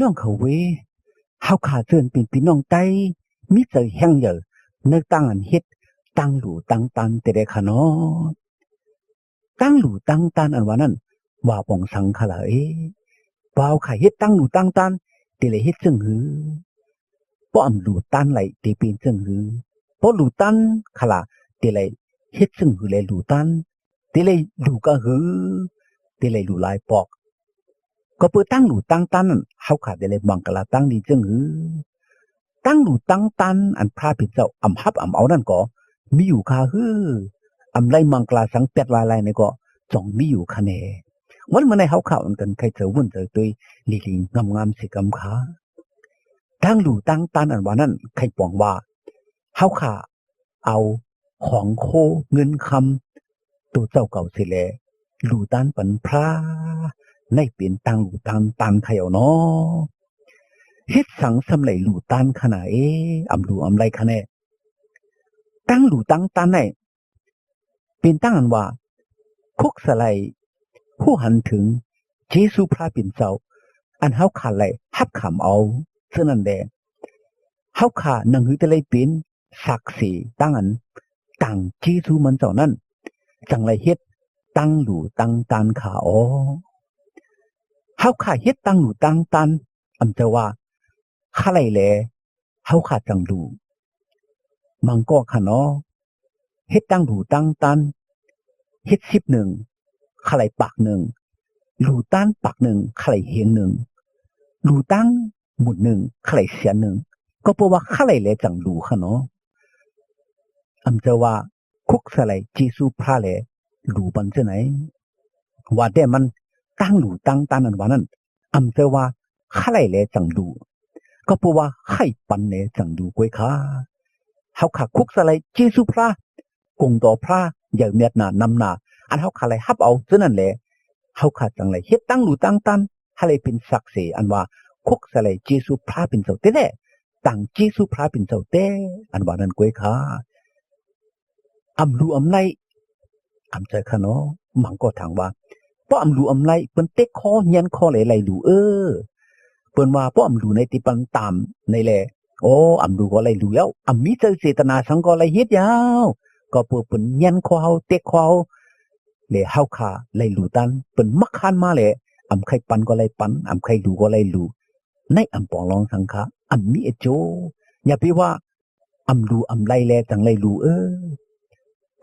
ນ້ອງເຂົາເວີຍ, ເຮົາຂ້າເຊີນເປັນພີ່ນ້ອງໄຕ້ ມີໃຈແຮງໃຫຍ່ ໃນຕາງອັນເຮັດ ຕາງຫຼູຕາງຕານແທ້ໆ ຂະເນາະ. ຕາງຫຼູຕາງຕານອັນວ່ານັ້ນ ວ່າປອງສັງຄະລາເອ? ວ່າເຮົາຂ້າເຮັດຕາງຫຼູຕາງຕານ ເຕໄລເຮັດເຊິ່ງຫື? ບໍ່ອຳຫຼູຕານໄລ ເຕເປັນເຊິ່ງຫື? ບໍ່ຫຼູຕານຄະລາ ເຕໄລເຮັດເຊິ່ງຫືແລ ຫຼູຕານ ເຕໄລຫຼູກະຫື? ເຕໄລຫຼູຫຼາຍປອກ? ກໍເປີດຕາງຫຼູຕາງຕານນັ້ນ ເຮົາຂ້າເຕໄລມັງກະລາຕາງດີເຊິ່ງຫື? ຕາງຫຼູຕາງຕານ ອັນພະເປັນເຈົ້າອຳຮັບອຳເອົານັ້ນກໍມີຢູ່ຄະຫື? ອຳໄລມັງກະລາສັງແປດວາໄລໃນກໍຈ່ອງມີຢູ່ຄະແນ່. ວັນມື້ໃນເຮົາຂ້າອັນກັນໄຄເຈີວຸ້ນເຈີຕຸ້ຍ ລີລີງາມໆ ເສກຳຄາ. ຕາງຫຼູຕາງຕານອັນວ່ານັ້ນ ໄຄປອງວ່າ ເຮົາຂ້າ ເອົາຂອງໂຄເງິນຄຳ ໂຕເຈົ້າເກົ່າເສແລ ຫຼູຕານປັນພະ ໃນເປັນຕາງຫຼູຕາງຕານໄຄເອົາເນາະ. ເຮັດສັງສ່ຳໄລຫຼູຕານຄະນະເອ? ອຳຫຼູອຳໄລຄະແນ່. ຕາງຫຼູຕາງຕານໃນ ເປັນຕາງອັນວ່າ ຄຸກສະໄລ ຮູ້ຫັນເຖິງເຈຊູພະເປັນເຈົ້າ ອັນເຮົາຂ້າໄລຮັບຄຳເອົາ ເທົ່ານັ້ນແລ. ເຮົາຂ້າໜັງຫືເຕໄລເປັນສັກເສຕາງອັນ ຕາງເຈຊູມັນເຈົ້ານັ້ນ ຈັ່ງໄລເຮັດຕາງຫຼູຕາງຕານຄະເອາະ. ເຮົາຂ້າເຮັດຕາງຫຼູຕາງຕານ ອຳເຈົ້າວ່າ ຄະໄລແລ ເຮົາຂ້າຈັ່ງຫຼູ. ມັງກໍຄະເນາະ ເຮັດຕາງຫຼູຕາງຕານ ເຮັດສິບໜຶ່ງ ຄະໄລປາກໜຶ່ງ, ຫຼູຕານປາກໜຶ່ງ ຄະໄລເຮງໜຶ່ງ, ຫຼູຕາງໝູນໜຶ່ງ ຄະໄລແສນໜຶ່ງ, ກໍເພາະວ່າຄະໄລແລຈັ່ງຫຼູຄະເນາະ. ອຳເຈົ້າວ່າ ຄຸກສະໄລເຈຊູພະແລ ຫຼູປັນເທື່ອໃນ. ວ່າແຕ່ມັນ ຕາງຫຼູຕາງຕານອັນວ່ານັ້ນ ອຳເຈົ້າວ່າ ຄະໄລແລຈັ່ງຫຼູ ກໍເພາະວ່າໄຄປັນແລຈັ່ງຫຼູກວຍຄະ. ເຮົາຂ້າຄຸກສະໄລເຈຊູພະ ກົງຕໍ່ພະ ໃຫຍ່ແມັດໜານຳໜາ ອັນເຮົາຂ້າໄລຮັບເອົາເທົ່ານັ້ນແລ ເຮົາຂ້າຈັ່ງໄລເຮັດຕາງຫຼູຕາງຕານ ໃຫ້ໄລເປັນສັກເສ ອັນວ່າ ຄຸກສະໄລເຈຊູພະເປັນເຈົ້າແທ້ແລ ຕາງເຈຊູພະເປັນເຈົ້າແທ້ ອັນວ່ານັ້ນກວຍຄະ. ອຳຫຼູອຳໄລ ອຳເຈົ້າຄະເນາະ. ມັງກໍຖາມວ່າ ເພາະອຳຫຼູອຳໄລ ເພິ່ນເຕັກຄໍ ຍຽນຄໍແລໄລຫຼູເອີ. ເພິ່ນວ່າ ເພາະອຳຫຼູໃນຕິປັນຕາມໃນແລ ໂອ ອຳຫຼູກໍໄລຫຼູແລ້ວ ອຳມີໃຈເຈຕະນາສັງກໍໄລເຮັດຍາວ. ກໍເພາະເພິ່ນຍຽນຄໍເຮົາ ເຕັກຄໍເຮົາ ແລເຮົາຂ້າໄລຫຼູຕານ ເພິ່ນມັກຄານມາແລ ອຳໄຄປັນກໍໄລປັນ ອຳໄຄຫຼູກໍໄລຫຼູ. ໃນອຳປອງລອງສັງຄະ ອຳມີເອໂຈ ຢ່າໄປວ່າ ອຳຫຼູອຳໄລແລຈັ່ງໄລຫຼູເອີ.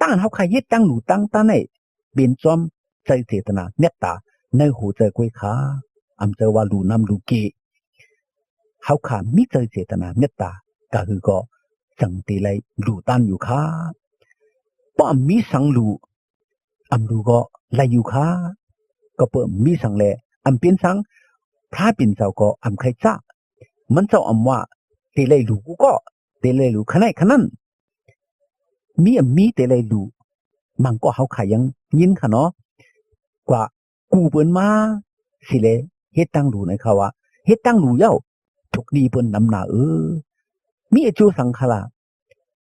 ຕາງເຮົາຂ້າເຮັດຕາງຫຼູຕາງຕານໃນ ເປັນຈອມໃຈເຈຕະນາເມດຕາໃນຫົວໃຈກວຍຄະ. ອຳເຈົ້າວ່າຫຼູນ້ຳຫຼູເກ ເຮົາຂ້າມີໃຈເຈຕະນາເມດຕາ ກະຄືກໍຈັ່ງຕິໄລຫຼູຕານຢູ່ຄະ. ເພາະອຳມີສັງຫຼູ ອຳຫຼູກໍໄລຢູ່ຄະ. ກໍເພາະມີສັງແລ ອຳເປັນສັງ ພະເປັນເຈົ້າກໍອຳໄຄຈະ ມັນເຈົ້າອຳວ່າ ເຕໄລຫຼູກູກໍ ເຕໄລຫຼູຂະໄນຂະນັ້ນ ມີອຳມີເຕໄລຫຼູ. ມັງກໍເຮົາຂ້າຍັງຍິນຄະເນາະ ກວ່າ ກູເພິ່ນມາ ຊິແລເຮັດຕາງຫຼູໃນຄະວ່າ ເຮັດຕາງຫຼູເຍົາ ທຸກດີເພິ່ນນຳໜ້າເອີ. ມີອາຈຸສັງຄະລາ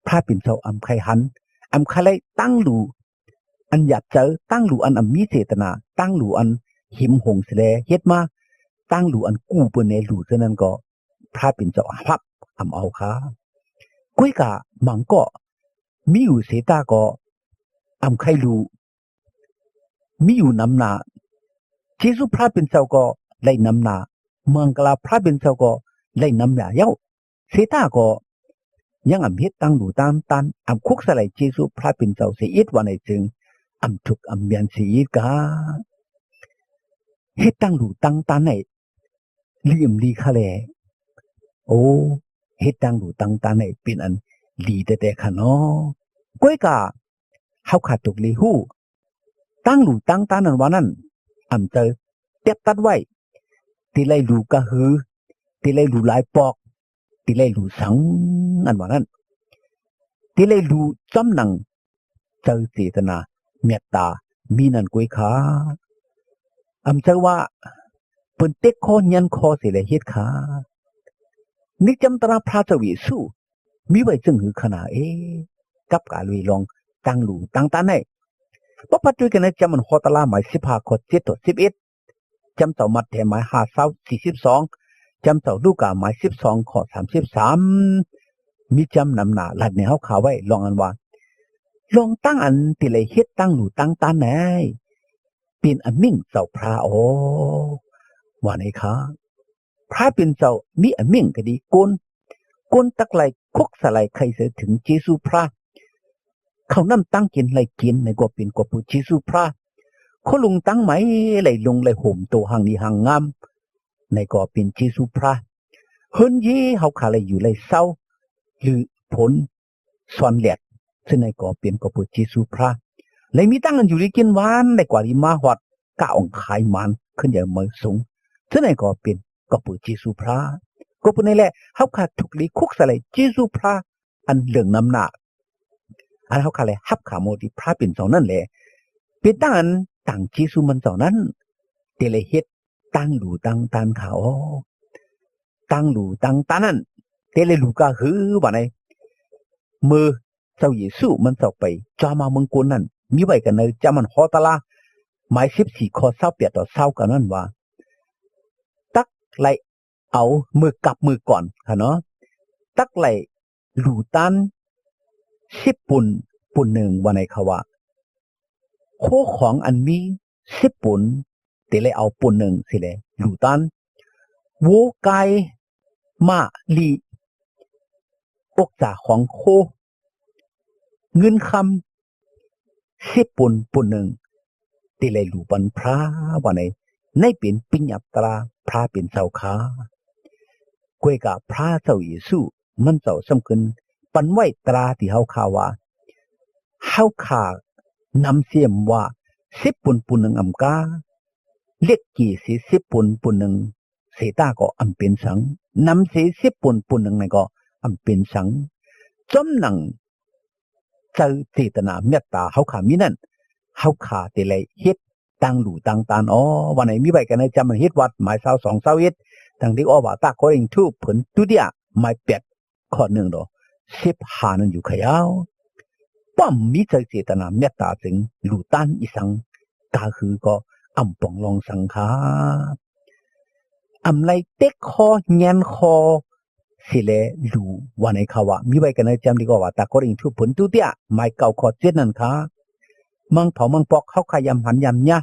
ພະເປັນເຈົ້າອຳໄຄຫັນ ອຳໄຄໄລຕາງຫຼູ ອັນຢາດໃຈ ຕາງຫຼູອັນອຳມີເຈຕະນາ ຕາງຫຼູອັນຫິມຫົງຊິແລເຮັດມາ ຕາງຫຼູອັນກູເພິ່ນແນຫຼູເທົ່ານັ້ນກໍ ພະເປັນເຈົ້າຮັບອຳເອົາຄະ. ກວຍກະມັງກໍມີຢູ່ເຊຕາກໍອຳໄຄຫຼູ ມີຢູ່ນຳໜ້າ ເຈຊູພະເປັນເຈົ້າກໍໄລນຳໜ້າ ມັງກະລາພະເປັນເຈົ້າກໍໄລນຳໜ້າເຍົາ. ເຊຕາກໍຍັງອຳເຮັດຕາງຫຼູຕາງຕານ ອຳຄຸກສະໄລເຈຊູພະເປັນເຈົ້າເສອີກວ່າໃນເຊິ່ງ ອຳທຸກອຳຍານເສອີກກະ ເຮັດຕາງຫຼູຕາງຕານໃນ ຫຼີມລີຄະແລ. ໂອ ເຮັດຕາງຫຼູຕາງຕານໃນເປັນອັນລີແທ້ໆຄະເນາະ. ກວຍກະ ເຮົາຂາດຕົກລີຮູ້ ຕາງຫຼູຕາງຕານນັ້ນວ່ານັ້ນ ອຳເຈີແຕບຕັດໄວ້ ຕິໄລຫຼູກະຮື ຕິໄລຫຼູຫຼາຍປອກ ຕິໄລຫຼູສັງ ອັນວ່ານັ້ນ ຕິໄລຫຼູຈອມໜັງ ເຈີເຈຕະນາເມດຕາມີນັ້ນກວຍຄະ. ອຳເຈີວ່າ ເພິ່ນເຕັກຄໍຍຽນຄໍເສແລເຮັດຄະ. ນິຈຳຕະລະພະເຈົ້າເຢຊູ ມີໄວ້ເຊິ່ງຫືຂະໜາເອ ກັບການເວລອງຕາງຫຼູຕາງຕານໃນ ປະພັດດ້ວຍກັນໃນຈຳອັນໂຄຕະລາໝາຍສິບຫ້າ ຂໍ້ເຈັດຕໍ່ສິບເອັດ ຈຳເຕົ້າມັດແຖມໝາຍຫ້າ ຊາວ ສີ່ສິບສອງ ຈຳເຈົ້າລູກາໝາຍສິບສອງ ຂໍ້ສາມສິບສາມ ມີຈຳນຳໜ້າລັດໃຫ້ເຮົາຂ້າໄວ້ ລອງອັນວ່າ ລອງຕັ້ງອັນທີ່ໄດ້ເຮັດຕັ້ງຫຼູຕັ້ງຕານໃນ ເປັນອາມິງເຈົ້າພຣາໂອ ວ່າໃນຂ້າ ພຣາເປັນເຈົ້າມີອາມິງກະດີ ກົນ ກົນຕັກໄຫຼຄຸກສະໄຫຼໄຄເສີເຖິງເຈຊູພຣາ ເຂົ້ານ້ຳຕັງກິນໄຫຼກິນ ໃນກໍເປັນກໍເປີເຈຊູພຣາ ໂຄລຸງຕັງໄໝໄຫຼລຸງໄຫຼໂຮມໂຕຮັ່ງດີຮັ່ງງາມ ໃນກໍເປັນເຈຊູພຣາ ເຮືອນເຢເຮົາຂ້າໄຫຼຢູ່ໄຫຼເຊົາ ຫຼື ຜົນ ສອນແລດ ເຊິ່ງໃນກໍເປັນກໍເປີເຈຊູພຣາ ແລະ ມີຕັ້ງອັນຢູ່ດີກິນຫວານ ໄດ້ກວ່າດີມາຮອດ ກ້າອອງຂາຍໝານ ຂຶ້ນໃຫຍ່ເມີສູງ ເຊິ່ງໃນກໍເປັນກໍເປີເຈຊູພຣາ ກໍເປີໃນແຫຼະ ເຮົາຂ້າທຸກດີຄຸກສະໄຫຼເຈຊູພຣາ ອັນເລື່ອງນຳໜ້າ ອັນເຮົາຂ້າໄດ້ຮັບຂາໂມທີ່ພຣາເປັນເຈົ້ານັ້ນແຫຼະ ເປັນຕັ້ງອັນຕັ້ງເຈຊູມັນເຈົ້ານັ້ນ ທີ່ໄດ້ເຮັດຕັ້ງຫຼູຕັ້ງຕານຂ້າອອກ ຕັ້ງຫຼູຕັ້ງຕານນັ້ນ ເຕເລຫຼູກາຄືວ່າໃນ ເມື່ອເຈົ້າເຢຊູມັນເຈົ້າໄປຈອມມາເມືອງກົນນັ້ນ ມີໄວ້ກັນໃນຈາມັນຫໍຕະລາ ໝາຍສິບສີ່ ຂໍ້ຊາວແປດຕໍ່ຊາວເກົ້ານັ້ນວ່າ ຕັກໄຫຼເອົາເມື່ອກັບເມື່ອກ່ອນຂະເນາະ ຕັກໄຫຼຫຼູຕານສິບປຸນ ປຸນໜຶ່ງວ່າໃນຂະວ່າ ໂຄຂອງອັນມີສິບປຸນ ເຕເລເອົາປຸນໜຶ່ງຊິແລ ຫຼູຕານ ໂວກາຍມາລີ ອົກຈາຂອງໂຄ ເງິນຄຳສິບປຸນ ປຸນໜຶ່ງ ເຕເລຫຼູປັນພຣາວ່າໃນ ໃນເປັນປິຍາຕາພຣາເປັນເຈົ້າຂ້າ ກວຍກາພຣາເຈົ້າເຢຊູມັນເຈົ້າສຳເພິນປັນໄວ້ຕາທີ່ເຮົາຂ້າວ່າ ເຮົາຂ້ານຳເສມວ່າສິບປຸນ ປຸນໜຶ່ງອຳກາ ເລກເກເສສິບປຸນ ປຸນໜຶ່ງ ເສຕາກໍອຳເປັນສັງ ນຳເສສິບປຸນ ປຸນໜຶ່ງນັ້ນກໍອຳເປັນສັງ ຈອມໜັງໃຈເຈຕນາເມດຕາເຮົາຂ້າມີນັ້ນ ເຮົາຂ້າເຕໄລເຮັດຕ່າງຫຼູຕ່າງຕານ ອໍ ວ່າໃນມີໄວ້ກັນໃນຈຳມັນເຮັດວັດ ໝາຍຊາວສອງ ຊາວເອັດ ດັ່ງທີ່ອອກວ່າຕາໂຄລິນທູເພິນຕຸເຕຍ ໝາຍແປດ ຂໍ້ໜຶ່ງດອກ ສິບຫ້ານັ້ນຢູ່ຂະເຍົາ ປ້ອມມີໃຈເຈຕນາເມດຕາຈຶ່ງຫຼູຕານອີສັງ ກາຄືກໍອຳປອງລອງສັງຄາ ອຳໄລເຕັກຄໍແຍນຄໍ ຊິແລຫຼູ ວ່າໃນຄາວະ ມີໄວ້ກັນໃນຈຳດີກວ່າ ຕາໂຄລິນທູເພິນຕຸເຕຍ ໝາຍເກົ້າ ຂໍ້ເຈັດນັ້ນຄາ ມັງເຜົາມັງປອກ ເຮົາຂະຍຳຫັນຍຳຍາ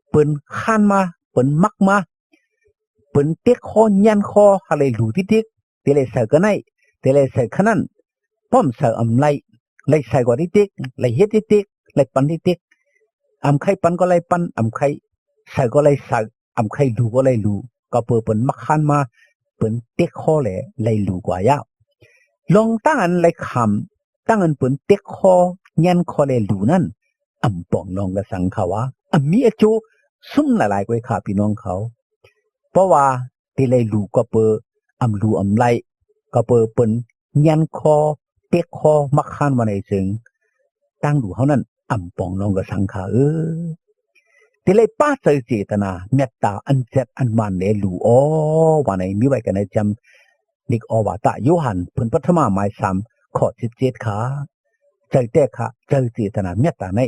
ເປິນຄານມາ ເປິນມັກມາ ເປິນເຕັກຄໍແຍນຄໍ ຫາໄລຫຼູຕິກໆ ເຕໄລໃສ່ກະໄນ ເຕໄລໃສ່ຂະນັ້ນ ປ້ອມໃສ່ອຳໄລ ໄລໃສ່ກໍຕິກໆ ໄລເຮັດຕິກໆ ໄລປັນຕິກໆ ອຳໄຄປັນກໍໄລປັນ ອຳໄຄໃສ່ກໍໄລໃສ່ ອຳໄຄຫຼູກໍໄລຫຼູ ກໍເປີເປິນມັກຄານມາ ເປິນເຕັກຄໍແລ ໄລຫຼູກວ່າຍາວ ລອງຕັ້ງອັນໄລຄຳ ຕັ້ງອັນເປິນເຕັກຄໍແຍນຄໍແລຫຼູນັ້ນ ອຳປອງລອງກະສັງຄາວະ ອຳມີອາໂຈຊຸມຫຼາຍໆ ກວ່າຂ້າພີ່ນ້ອງເຂົາ ເພາະວ່າ ເຕໄລຫຼູກໍເປີອຳຫຼູອຳໄລ ກໍເປີເປິນແຍນຄໍເຕັກຄໍມັກຄານວ່າໃນເຊິ່ງ ຕ່າງຫຼູເຮົານັ້ນ ອຳປອງລອງກະສັງຄາເອີ ເຕໄລປາໃຈເຈຕນາເມດຕາອັນແຈັດອັນໝານແລຫຼູ ອໍ ວ່າໃນມີໄວ້ກັນໃນຈຳ ເດັກອອວາຕະໂຢຮັນ ເພິ່ນປັດຖະມາ ໝາຍສາມ ຂໍ້ສິບເຈັດ ຄາ ໃຈແຕ່ຄະ ໃຈເຈຕນາເມດຕາໃນ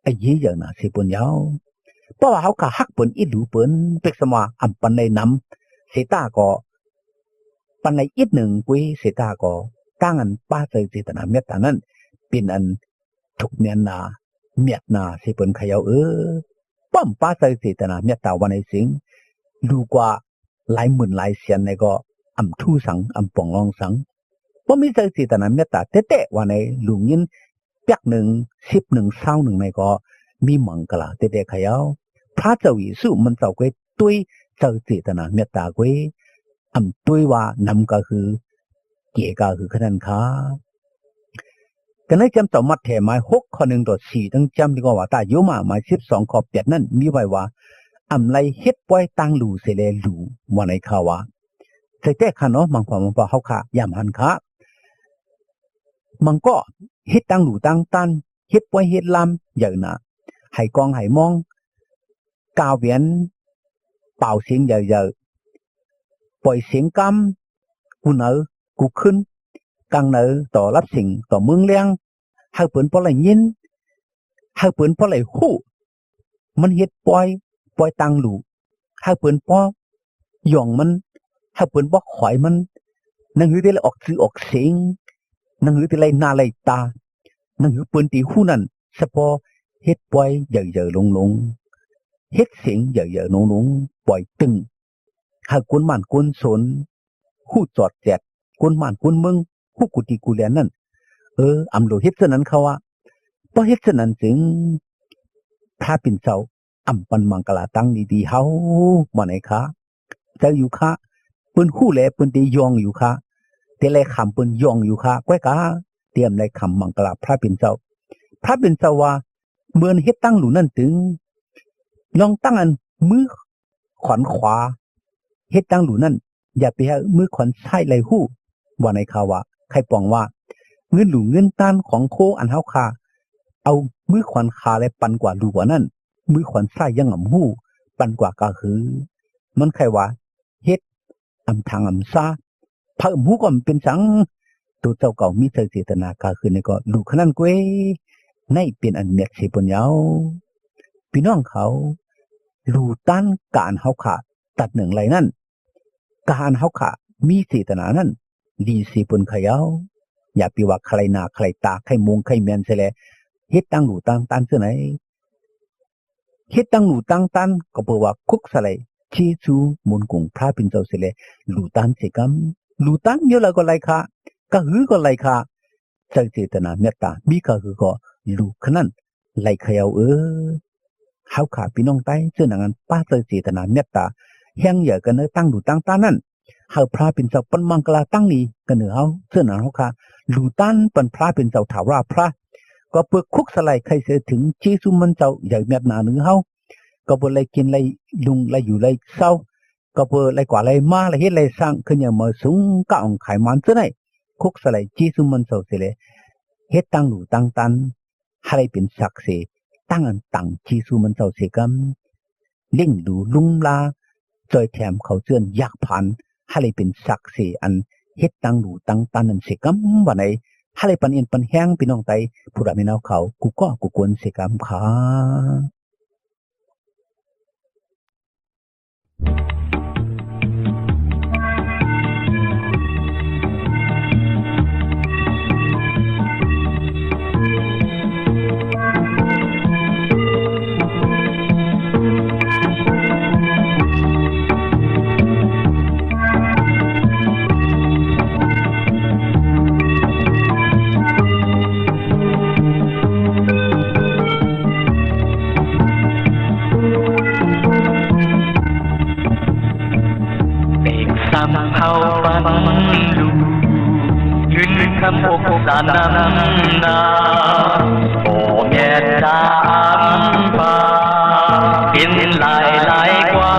ອາເຢຍເຢີນາຊິປຸນຍາວ ເພາະວ່າເຮົາກະຮັກເພິ່ນ ອິດດູເພິ່ນ ເປັກສຳວ່າອຳປັນໄດ້ນຳ ເສຕາກໍ ປັນໄດ້ອິດໜຶ່ງກຸຍ ເສຕາກໍ ຕ່າງອັນປາໃຈເຈຕນາເມດຕານັ້ນ ເປັນອັນທຸກແມ່ນນາ ເມດນາຊິເພິ່ນຂະເຍົາເອີ ປ້ອມປາໃຈເຈຕນາເມດຕາວ່າໃນເຊິ່ງ ຫຼູກວ່າ ຫຼາຍໝື່ນຫຼາຍແສນໃນກໍອຳທູສັງ ອຳປອງລອງສັງ ບໍ່ມີໃຈເຈຕນາເມດຕາແທ້ໆ ວ່າໃນຫຼູງຍິນ ແປັກໜຶ່ງ ສິບໜຶ່ງ ຊາວໜຶ່ງໃນກໍມີມັງກະລາແທ້ໆ ຂະເຍົາ ພະເຈົ້າເຢຊູມັນເຈົ້າກວຍຕຸ້ຍໃຈເຈຕນາເມດຕາກວຍ ອຳຕຸ້ຍວ່ານຳກະຄື ເກກະຄືຂະນັ້ນຄະ ກະໃນຈຳເຈົ້າມັດແທ ໝາຍຫົກ ຂໍ້ໜຶ່ງຕໍ່ສີ່ ທັງຈຳທີ່ກໍວ່າຕາໂຍມາ ໝາຍສິບສອງ ຂໍ້ແປດນັ້ນ ມີໄວ້ວ່າ ອຳໄລເຮັດປ່ອຍຕ່າງຫຼູເສແລຫຼູ ວ່າໃນຄາວະ ໃຈແຕ່ຄະເນາະ ມັງຄວາມວ່າເຮົາຄະ ຍາມຫັ້ນຄະ ມັງກໍເຮັດຕ່າງຫຼູຕ່າງຕານ ເຮັດປ່ອຍເຮັດລາມ ໃຫຍ່ໜາ ໃຫ້ກອງໃຫ້ມອງ ກາວແຫວນ ປ່າວສຽງໃຫຍ່ໆ ປ່ອຍສຽງກຳ ກູເໜີ ກູຂຶ້ນ ກາງເໜີ ຕໍ່ລັບສິງ ຕໍ່ເມືອງແລງ ໃຫ້ເພິ່ນພໍໄດ້ຍິນ ໃຫ້ເພິ່ນພໍໄດ້ຮູ້ ມັນເຮັດປ່ອຍ ປ່ອຍຕ່າງຫຼູ ໃຫ້ເພິ່ນພໍຢອງມັນ ຖ້າເພິ່ນບໍ່ຄອຍມັນ ໜັງສືທີ່ໄດ້ອອກຊື່ອອກສຽງ, ໜັງສືທີ່ໄດ້ໜ້າໄດ້ຕາ, ໜັງສືເພິ່ນທີ່ຮູ້ນັ້ນ ສະເພາະເຮັດປ່ອຍໃຫຍ່ໆລົງໆ, ເຮັດສຽງໃຫຍ່ໆລົງໆ, ປ່ອຍຕຶງ ໃຫ້ຄົນບ້ານຄົນຊົນຮູ້ຈອດແຈດ, ຄົນບ້ານຄົນເມືອງຮູ້ກູຕີກູແລນນັ້ນ. ເອີ ອຳໂລເຮັດເຊັ່ນນັ້ນເຂົາວ່າ. ເພາະເຮັດເຊັ່ນນັ້ນຈຶ່ງ ພະເປັນເຈົ້າອຳປັນມັງກະລາຕັ້ງດີໆເຮົາ ວ່າໄນຄະ. ເຈົ້າຢູ່ຄະ, ເພິ່ນຮູ້ແລ ເພິ່ນໄດ້ຍ່ອງຢູ່ຄະ, ໄດ້ໄລ່ຄຳເພິ່ນຍ່ອງຢູ່ຄະ, ກ້ອຍກາ ຕຽມໄລ່ຄຳມັງກະລາພະເປັນເຈົ້າ. ພະເປັນເຈົ້າວ່າ ເມື່ອເຮັດຕັ້ງຫຼູນັ້ນຕຶງ ລອງຕັ້ງອັນມືຂວັນຂວາເຮັດຕັ້ງຫຼູນັ້ນ ຢ່າໄປໃຫ້ມືຂວັນຊ້າຍໄລ່ຮູ້ ວ່າໄນຄະວ່າ. ໄຄປອງວ່າ ເງິນຫຼູເງິນຕ້ານຂອງໂຄອັນເຮົາຄາ ເອົາມືຂວັນຂວາໄລ່ປັນກວ່າຫຼູກວ່ານັ້ນ ມືຂວັນຊ້າຍຍັງອຳຮູ້ ປັນກວ່າກະຫື. ມັນໄຄວ່າ ເຮັດອຳທາງອຳຊາ ພະອຳຮູ້ກໍມັນເປັນສັງ ໂຕເຈົ້າເກົ່າມີໃຈເຈດຕະນາກາຄືນໃນກໍຫຼູຂະນັ້ນເກວຍ ໃນເປັນອັນແມັດເສເພິ່ນເຍົາ. ພີ່ນ້ອງເຂົາ ຫຼູຕ້ານການເຮົາຂາຕັດໜຶ່ງໄລ່ນັ້ນ ການເຮົາຂາມີເຈດຕະນານັ້ນ ດີເສເພິ່ນຂະເຍົາ. ຢ່າໄປວ່າໃຄໜ້າໃຄຕາ ໃຄໂມງໃຄແມ່ນເສແລ ເຮັດຕັ້ງຫຼູຕັ້ງຕ້ານເທື່ອໃດ ເຮັດຕັ້ງຫຼູຕັ້ງຕ້ານ ກໍເພື່ອວ່າຄຸກສະໄລເຈຊູມຸນກຸງພະເປັນເຈົ້າເສແລ ຫຼູຕ້ານເສກຳ. ຫຼູຕ້ານຢູ່ລາວກໍໄລ່ຄະ ກະຫືກໍໄລ່ຄະ ໃຈເຈດຕະນາເມດຕາ ມີກະຫືກໍຫຼູຂະນັ້ນໄລ່ຂະເຍົາເອີ. ເຮົາຂາພີ່ນ້ອງໃຕ້ເຈີໜັງອັນປາໃຈເຈດຕະນາເມດຕາ ແຮງໃຫຍ່ກັນເນີ ຕັ້ງຫຼູຕັ້ງຕ້ານນັ້ນ ໃຫ້ພະເປັນເຈົ້າປັນມັງກະລາຕັ້ງດີກັນເນີເຮົາ ເຊີນເຮົາຄະ ຫຼູຕ້ານປັນພະເປັນເຈົ້າຖາວະພະ ກໍເພື່ອຄຸກສະໄລໄຄເສເຖິງເຈຊູມັນເຈົ້າໃຫຍ່ແມັດໜາເນີເຮົາ ກໍເພື່ອໄດ້ກິນໄດ້ນຸ່ງໄດ້ຢູ່ໄດ້ເຊົາ ກໍເພື່ອໄດ້ກວາໄດ້ມາໄດ້ເຮັດໄດ້ສ້າງຂຶ້ນໃຫຍ່ມາສູງກະອອງຂາຍມານເຊີນໃດ ຄຸກສະໄລເຈຊູມັນເຈົ້າເສແລ ເຮັດຕັ້ງຫຼູຕັ້ງຕ້ານ ໃຫ້ໄດ້ເປັນສັກເສ ຕັ້ງອັນຕັງເຈຊູມັນເຈົ້າເສກຳ ເລັ່ງດູລຸມລາ ຈ່ອຍແຖມເຂົ້າເຈື່ອນຢາກຜ່ານ ໃຫ້ໄດ້ເປັນສັກເສ ອັນເຮັດຕັ້ງດູຕັ້ງຕ້ານນັ້ນເສກຳ ວ່າໃນ ໃຫ້ໄດ້ປັນເອັນປັນແຮງພີ່ນ້ອງໄຕ້ ຜູ້ດຳເນາເຂົາ ກູ່ກໍກູ່ກົນເສກຳຄ່າ. ເປັນສຳເພົາປັນລູກ ຂຶ້ນຄຳອົກສານນຳໜ້າ ບໍ່ແມ່ນຈາອຳພາ ເປັນຫຼາຍຫຼາຍກວ່າ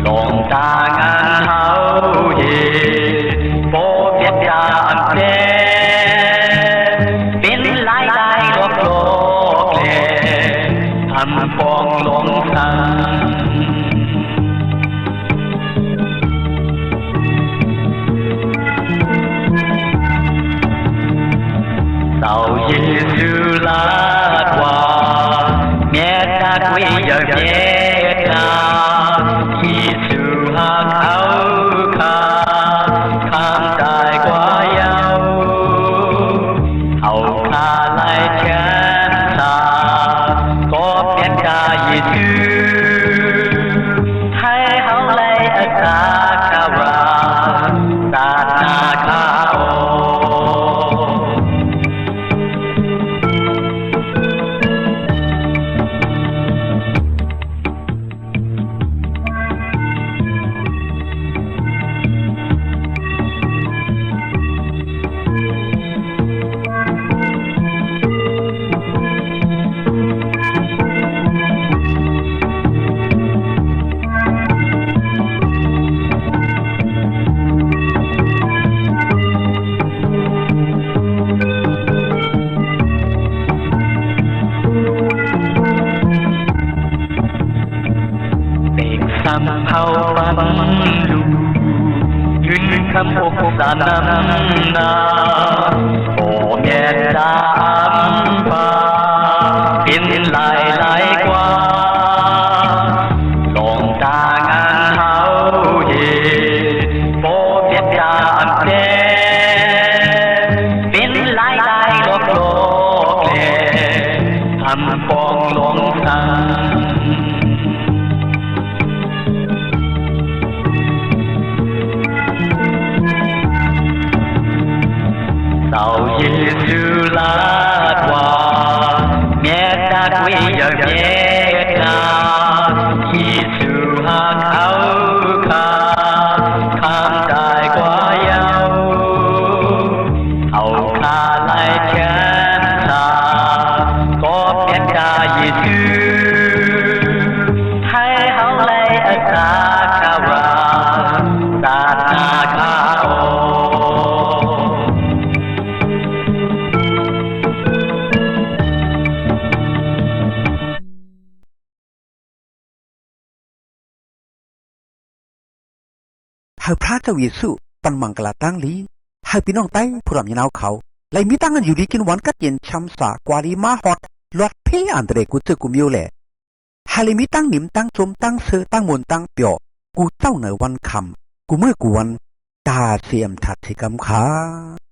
ລອງຕາງານເຮົາເຮັດ ບໍ່ແມ່ນຈາອຳແຕ່ ເປັນຫຼາຍຫຼາຍຫຼອກຫຼອກແຫຼ ອຳປອງລອງສັ່ງ ເຈົ້າເຢຊູລາດວ່າ ແມ່ນຕາກຸຍຢ່າແມ່ນຕາ ທີ່ສູ່ຮັກເຮົາຂ້າ ຂ້າມຕາຍກວ່າເຍົາ ເຮົາຂ້າໄລແຄນຊາ ຂອບແມ່ນຕາເຢຊູ ໃຫ້ເຮົາໄລອັດຕາຄາວາ ສາດໜ້າຄາອອກ. ເປັກສຳເພົາປັນລູກ ຂຶ້ນຄຳອົກສານນຳໜ້າ ບໍ່ແມ່ນຈາອຳພາ ເປັນຫຼາຍຫຼາຍກວ່າ ລອງຕາງານເຮົາເຮັ ພຣະເຢຊູ ໃຫ້ເຮົາໄດ້ຮັກສາຄາວາ ສາດໜ້າຂາວ. ໃຫ້ພຣະເຈົ້າເຢຊູປັນມັງກະລາຕັ້ງລີ ໃຫ້ພີ່ນ້ອງໄຕ້ຜູ້ດຳຍານາວເຂົາ ໄດ້ມີຕັ້ງອັນຢູ່ດີກິນຫວານ ກັດເຢັນຊຳຊາ ກວ່າລີມາຮອດລອດເພອັນຕະເລກູເຈີກູມິວແລ ໃຫ້ໄດ້ມີຕັ້ງໜິມ ຕັ້ງຊົມ ຕັ້ງເຊີ ຕັ້ງມ່ວນ ຕັ້ງປຽວ ກູເຈົ້າໃນວັນຄ່ຳ ກູມື້ກູວັນ ຕາເສມທັດເສກຳຄ່າ.